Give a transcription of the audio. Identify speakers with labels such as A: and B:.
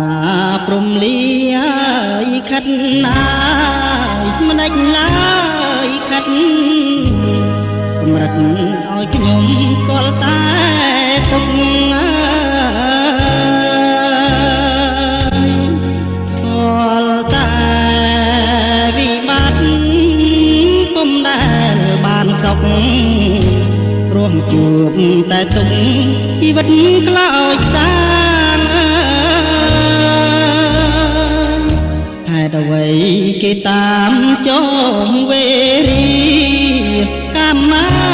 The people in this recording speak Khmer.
A: ណាព្រំលាយខិតណាយមិនដាច់ឡើយខិតកម្រិតឲ្យខ្ញុំស្គាល់តែទុកអើយស្គាល់តែវិបត្តិពុំដែលបានសុខព្រោះជួបតែទុកជីវិតខ្លោចសាងអើយហេតុអ្វីគេតាមចងវេរីកាមា